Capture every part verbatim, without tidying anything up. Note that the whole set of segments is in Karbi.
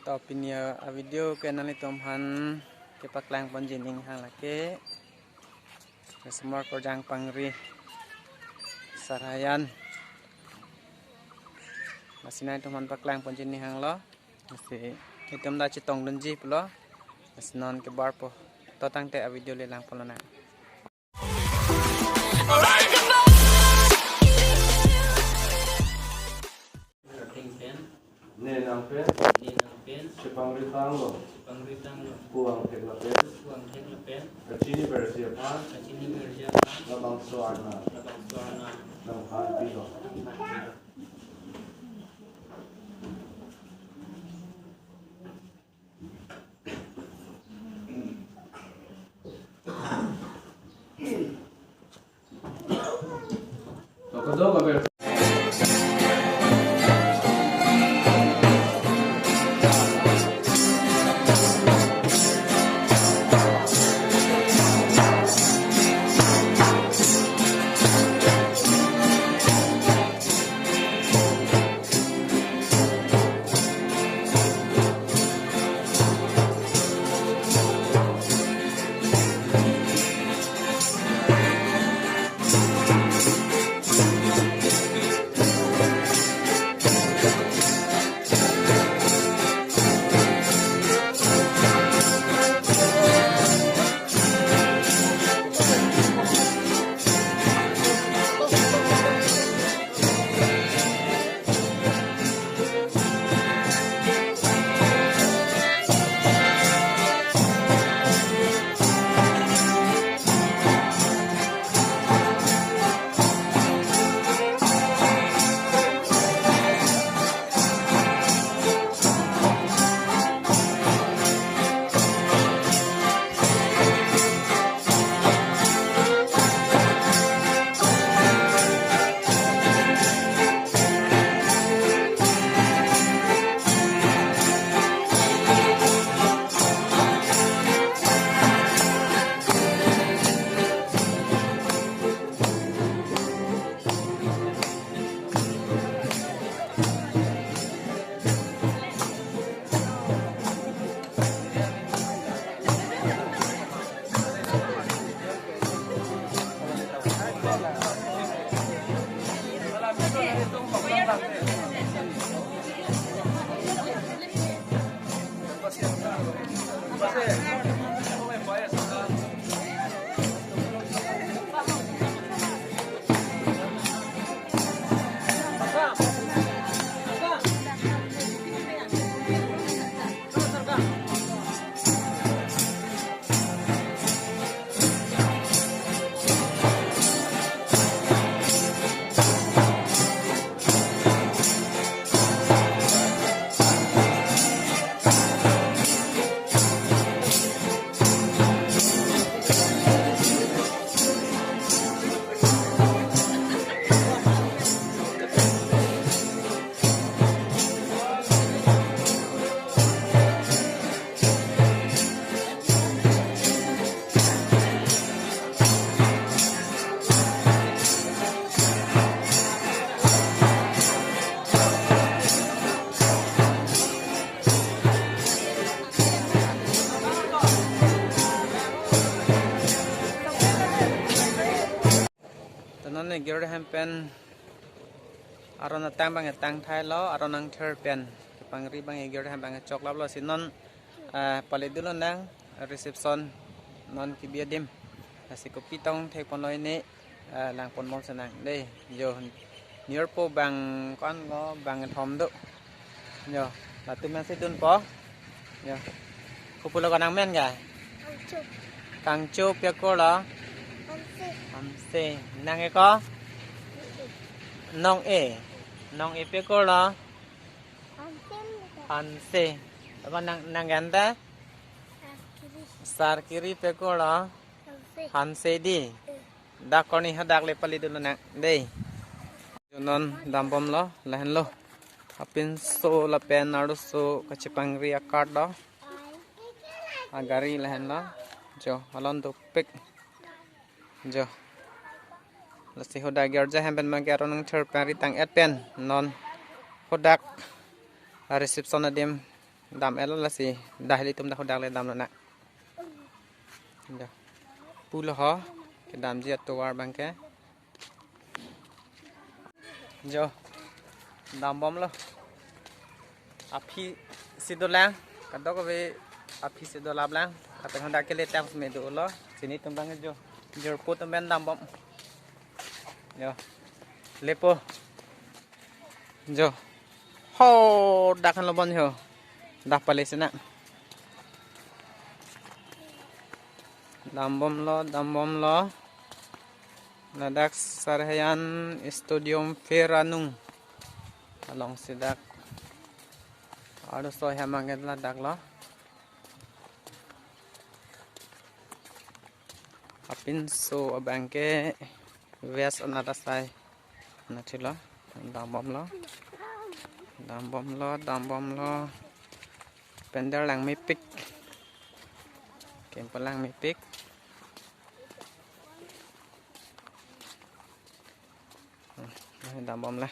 To pini a video ke nanglitum aphan kepaklang ponji ning hang lake. Semar Korjang Pangri Sarayan. Lasi nanglitum aphan paklang ponji ning hanglo. Lasi itum ta chetongdunji pulo. Lasi non kebarpo. To tangte a video le lang ponlonang. Thengpen. Ne nangpen. Ne nangpen. Chepangri tanglo. Chepangri tanglo. Pu angthek lapen. Pu angthek lapen. Kachini versi aphan. Kachini versi aphan. Labangso Arnam. Labangso Arnam. Nangphan pilo. Nangphan pilo. To non ne girja hem pen aron atang abang tang thailo, aron angther pen kepangri abang girja hem abang choklaplo, si non, eh, pali dulonang reception non kebi adim. Lasi kopi tong thek ponlo ini, eh, lang pon mol senang dei. Jo, nior po bang kon ko bang thom do. Jo, latum men si dunpo. Jo. Kopi lo kanang men ga? Kangchu. Kangchu pia kur lo? Hanse. Hanse. Nang e ko? Nong e. Nong e pia kur lo? Hanse. Hanse. Apa nang, nang ganta? Sarkiri. Sarkiri pia kur lo? Hanse. Hanse dei. Eh. Dak korni hadak le pali dulonang dei. Jo non dambomlo, lahenlo. Apinso lapen arloso kachepangri a-cart lo. Agari lahenlo. Jo, alon dopik. Jo. Lasi hadak girja hem pen mage aron angther pen ri tang-et pen non hadak a-reception adim Dam-et lo lasi, dak ilitum dak hadak le damlo na. Jo. Pulo ho, kedamji atovar abangke. Jo. Dambomlo. Aphi si dolang, kadokave aphi si dolaplang. Lapen hadak ke le tang seme dolo. Sini tum abang jo. Jirpo atum pen dambom. Jo. Lepo. Jo. Ho, dak an lo bon jo. Dak pale sena. Dambomlo, dambomlo. Ladak Saraheyan Stadium Pher Anung alongsi dak arloso hem anget ladak lo. Apinso abangke West anat asai. Anatthu lo, dambomlo. Dambomlo, dambomlo. Pandal langmepik. Kempa langmepik. Hmm, dambomlo.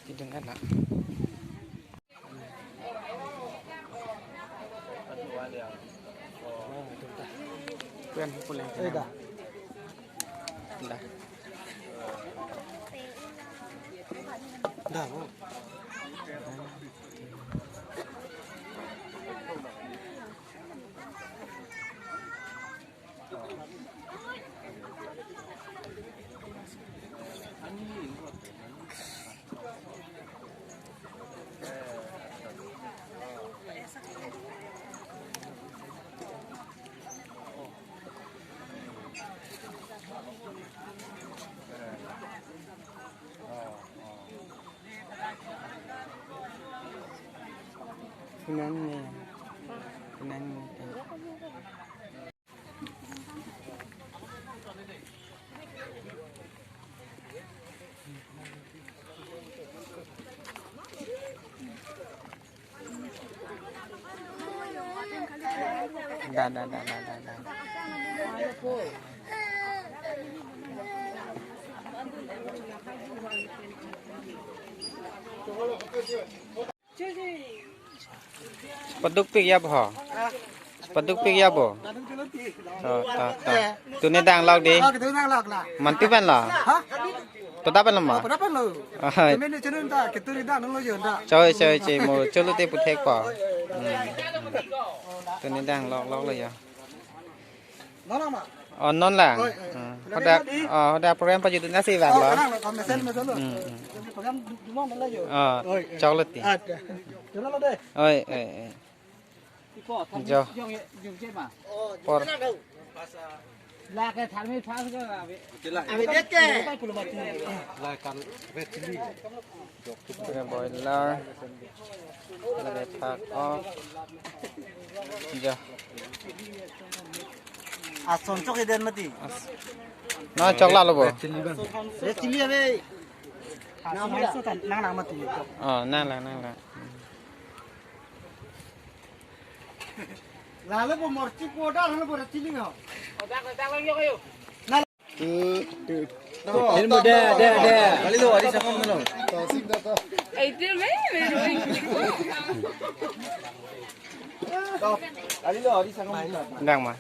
Hidung anak. Kuan pulang. Eh, dah. Dah. Dah, oh. Kunan ni. Kunan ni. Da, da, da, da, da, da. Paduk pik ya bo? Paduk pik ya bo? To, to, to. Tuni dang lok di. Ah, kita dang lok lah. Mantu pen lo? Hah? Toda pen lo ma? Oh, toda pen lo. Ah, hai. Kami ni chunun ta, kita ri dang lo yun ta. Choi, choi, choi, mo cholo te puthek po. Hmm. Tuni dang lok, lok lo ya. Non lang ma? Oh, non lang. Oi, oi. Hmm. Hoda, oh, hoda program pajutna si bang lo. Oh, lang, lang, mesen, mesen lo. Hmm, hmm. Program du-, du non lang yo. Oh, oi, oi. Choklo ti. Ah, ya. Choklo deh. Oi, oi, oi. Ipo, tharmi jo. Jong, jong je ma. Por. Lake tharmi thar ke abe. Abe det ke. La kan vet chili. Boiler. Lake thak. Oh. Jo. Ason chok iden mati. As-, na choklo bo. Red chili abe. Nang nang mati. Oh, nang lang, nang lang. Lalo bo morchi powder, lalo bo chili ho. Two, two. Ini mo de, de, de. Kali lo, adi sangam lo. Eighteen, maybe. Kali lo, adi sangam lo. Dang ma.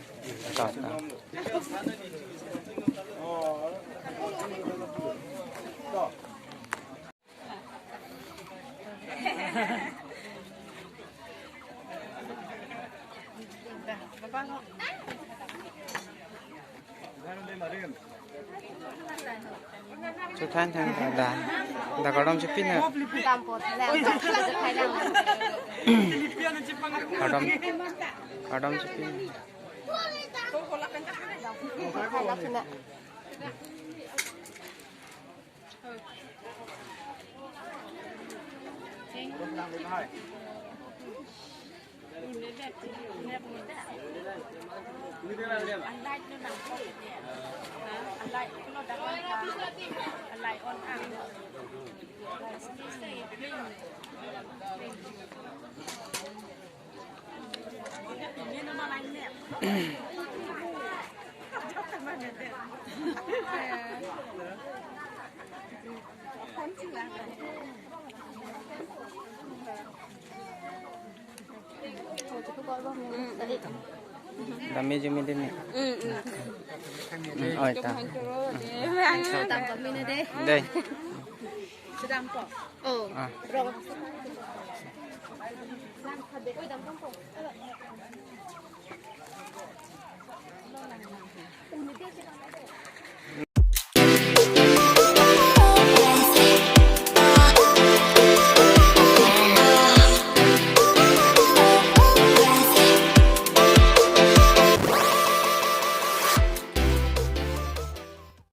To, to. Chu than than than da. Da kardom chepin na. Kardom. Kardom chepin. Dami jumi demi. Mm, mm. Mm, oi ta. Ang sa tam kami na deh. Deh. Sedang po. Oh. Ah. Rong.